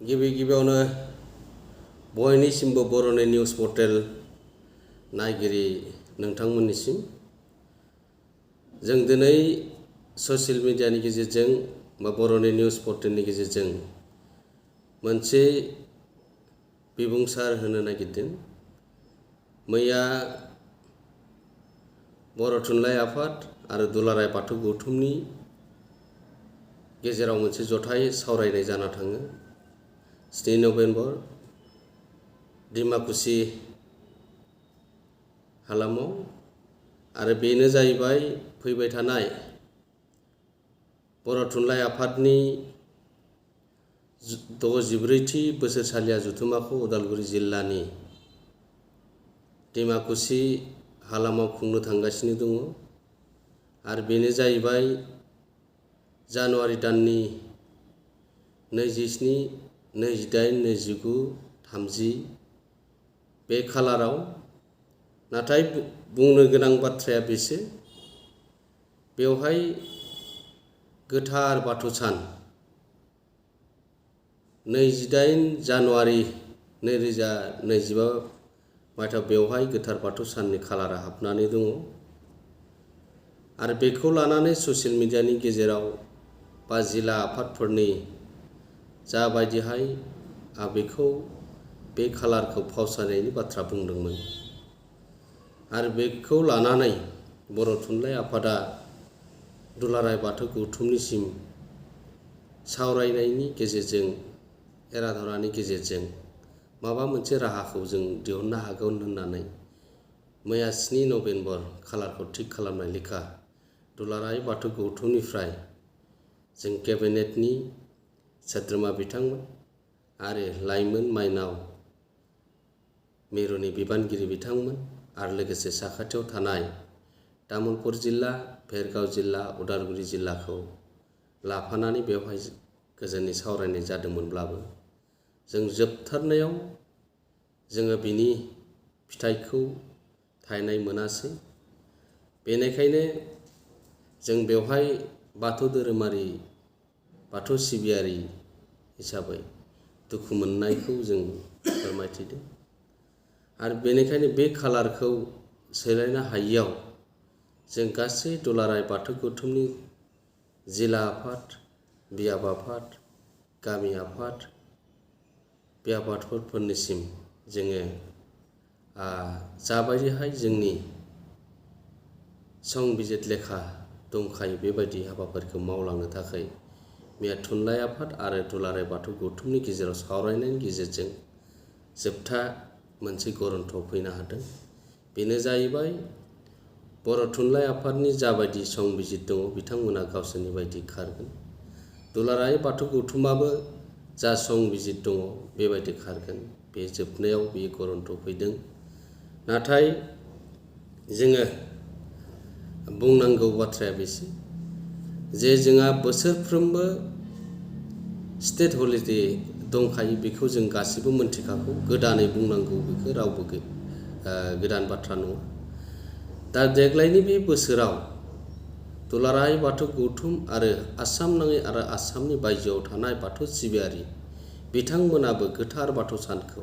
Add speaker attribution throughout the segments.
Speaker 1: गिबियावनो बयनिसिमबो बर'नि news portal नायगिरि नोंथांमोननिसिम जों दिनै ससियेल मिडियानि गेजेरजों बा बर'नि निउस पर्टेलनि गेजेरजों मोनसे बिबुंसार होनो नागिरदों। मैया बर' थुनलाइ आफाद आरो दुलाराय बाथौ गौथुमनि गेजेराव मोनसे जथाय सावरायनाय जाना थाङो। 7 नभेम्बर डिमाकुसि हालामाव आरो बेनो जाहैबाय फैबाय थानाय बर' थुनलाइ आफादनि 64थि बोसोरसालिया जथुम्माखौ उदालगुरि जिल्लानि डिमाकुसि हालामाव खुंनो थांगासिनो दङ आरो बेनो जाहैबाय जानुवारि दाननि 27, 28, 29, 30 बे खालाराव। नाथाय बुंनो गोनां बाथ्राया बेसो, बेवहाय गोथार बाथौ सान 28 जानुवारि 2025 मायथाइयाव बेवहाय गोथार बाथौ साननि खालारा हाबनानै दङ आरो बेखौ लानानै ससियेल मिडियानि गेजेराव बा जिल्ला आफादफोरनि जाबायदिहाय बेखौ बे खालारखौ फावसायनायनि बाथ्रा बुंदोंमोन आरो बेखौ लानानै बर' थुनलाइ आफादा दुलाराय बाथौ गौथुमनिसिम सावरायनायनि गेजेरजों एराधरानि गेजेरजों माबा मोनसे राहाखौ जों दिहुननो हागोन होननानै मैया 7 नभेम्बर खालारखौ थिग खालामनाय लेखा दुलाराय बाथौ गौथुमनिफ्राय जों केबिनेटनि सोद्रोमा बिथांमोन आरो लाइमोन माइनाव मिरुनि बिबानगिरि बिथांमोन आरो लोगोसे साखाथियाव थानाय तामुलपुर जिल्ला, भेरगाव जिल्ला, उदालगुरि जिल्लाखौ लाफानानै बेवहाय गोजोननि सावरायनाय जादोंमोनब्लाबो जों जोबथारनायाव जोङो बिनि फिथाइखौ थायनाय मोनासै। बेनिखायनो जों बेवहाय बाथौ धोरोमारि बाथौ सिबियारि हिसाबै दुखु मोननायखौ जों फोरमायथिदों आरो बेनिखायनो बे खालारखौ सोलायनो हायियाव जों गासै दुलाराय बाथौ गौथुमनि जिल्ला आफाद, बियाब आफाद, गामि आफाद, बे आफादफोरनिसिम जोङो जाबायदिहाय जोंनि संबिजित लेखा दंखायो बेबायदि हाबाफारिखौ मावलांनो थाखाय मैया थुनलाइ आफाद आरो दुलाराय बाथौ गौथुमनि गेजेराव सावरायनायनि गेजेरजों जोबथा मोनसे गरन्थ'आव फैनो हादों। बेनो जाहैबाय बर' थुनलाइ आफादनि जाबायदि संबिजित दङ बिथांमोना गावसोरनि बायदि खारगोन। दुलाराय बाथौ गौथुमाबो जा संबिजित दङ बेबायदि खारगोन। बे जोबनायाव बे गरन्थ'आव फैदों। नाथाय जोङो बुंनांगौ बाथ्राया बेसो जे जोंहा बोसोरफ्रोमबो स्टेट हलिडे दंखायो, बेखौ जों गासिबो मोनथिखागौ। गोदानै बुंनांगौ बेखौ रावबो गोदान बाथ्रा नङा। दा देग्लायनि बे बोसोराव दुलाराय बाथौ गौथुम आरो आसाम नाङै आरो आसामनि बायजोआव थानाय बाथौ सिबियारि बिथांमोनाबो गोथार बाथौ सानखौ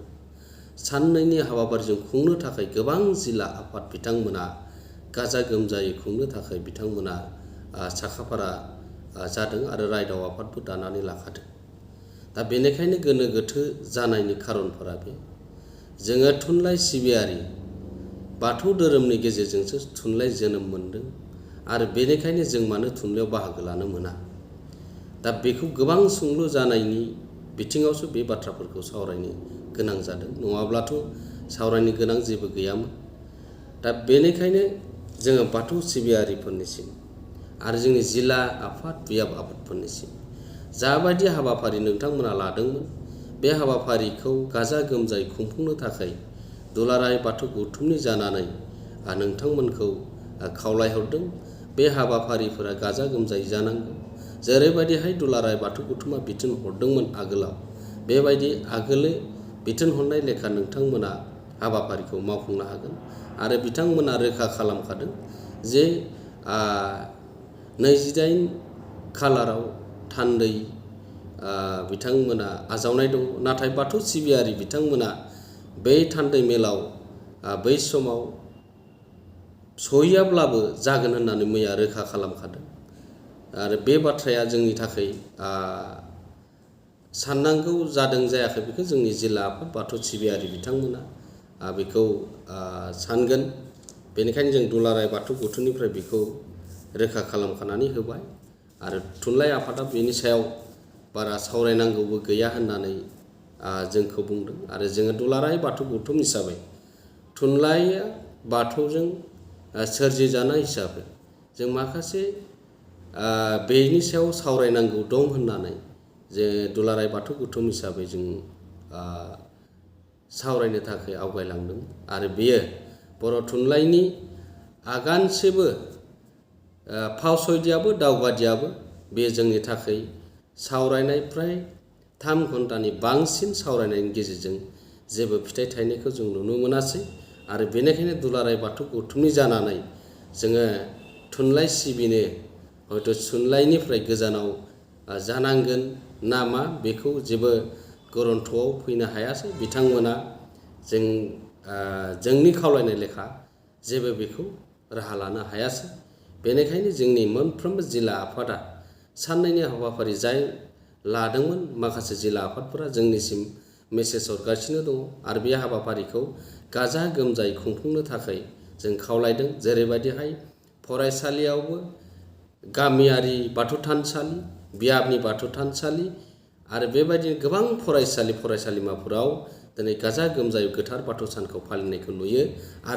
Speaker 1: साननैनि हाबाफारिजों खुंनो थाखाय गोबां जिल्ला आफाद बिथांमोना गाजा गोमजायै खुंनो थाखाय बिथांमोना साखाफारा जादों आरो रायदाव आफादबो दानानै लाखादों। दा बेनिखायनो गोनो गोथो जानायनि खारनफोरा बे जोङो थुनलाइ सिबियारि बाथौ धोरोमनि गेजेरजोंसो थुनलाइ जोनोम मोनदों आरो बेनिखायनो जों मानो थुनलाइयाव बाहागो लानो मोना। दा बेखौ गोबां सोंलु जानायनि बिथिङावसो बे बाथ्राफोरखौ सावरायनो गोनां जादों, नङाब्लाथ' सावरायनो गोनां जेबो गैयामोन। दा बेनिखायनो जोङो बाथौ सिबियारिफोरनिसिम आरो जोंनि जिल्ला आफाद, बियाब आफादफोरनिसिम जाबायदि हाबाफारि नोंथांमोना लादोंमोन बे हाबाफारिखौ गाजा गोमजायै खुंफुंनो थाखाय दुलाराय बाथौ गौथुमनि जानानै नोंथांमोनखौ खावलायहरदों। बे हाबाफारिफोरा गाजा गोमजायै जानांगौ। जेरैबायदिहाय दुलाराय बाथौ गौथुमा बिथोन हरदोंमोन आगोलाव, बेबायदि आगोलो बिथोन हरनाय लेखा नोंथांमोना हाबाफारिखौ मावफुंनो हागोन आरो बिथांमोना रोखा खालामखादों जे 28 खालाराव थान्दै बिथांमोना आजावनाय दङ। नाथाय बाथौ सिबियारि बिथांमोना बै थान्दै मेलाव बै समाव सहैयाब्लाबो जागोन होननानै मैया रोखा खालामखादों। आरो बे बाथ्राया जोंनि थाखाय साननांगौ जादों जायाखै बेखौ जोंनि जिल्ला आफाद बाथौ सिबियारि बिथांमोना बेखौ सानगोन। बेनिखायनो जों दुलाराय बाथौ गौथुमनिफ्राय बेखौ रोखा खालामखानानै होबाय आरो थुनलाइ आफादा बेनि सायाव बारा सावरायनांगौबो गैया होननानै जोंखौ बुंदों। आरो जोङो दुलाराय बाथौ गौथुम हिसाबै थुनलाइया बाथौजों सोरजिजानाय हिसाबै जों माखासे बेनि सायाव सावरायनांगौ दं होननानै जे दुलाराय बाथौ गौथुम हिसाबै जों सावरायनो थाखाय आवगायलांदों। आरो बेयो बर' थुनलाइनि आगानसेबो फावसयदियाबो दावगादियाबो बे जोंनि थाखाय सावरायनाय फ्राय 3 घन्टानि बांसिन सावरायनायनि गेजेरजों जेबो फिथाइ थायनायखौ जों नुनो मोनासै। आरो बेनिखायनो दुलाराय बाथौ गौथुमनि जानानै जोङो थुनलाइ सिबिनो हयथ' थुनलाइनिफ्राय गोजानाव जानांगोन नामा बेखौ जेबो गरन्थ'आव फैनो हायासै। बिथांमोना जोंनि खावलायनाय लेखा जेबो बेखौ राहा लानो हायासै। बेनिखायनो जोंनि मोनफ्रोमबो जिल्ला आफादा साननैनि हाबाफारि जाय लादोंमोन माखासे जिल्ला आफादफोरा जोंनिसिम मेसेज हरगासिनो दङ। आरो बे हाबाफारिखौ गाजा गोमजायै खुंफुंनो थाखाय जों खावलायदों। जेरैबायदिहाय फरायसालियावबो गामियारि बाथौ थानसालि, बियाबनि बाथौ थानसालि आरो बेबायदिनो गोबां फरायसालिमाफोराव दिनै गाजा गोमजायै गोथार बाथौ सानखौ फालिनायखौ नुयो।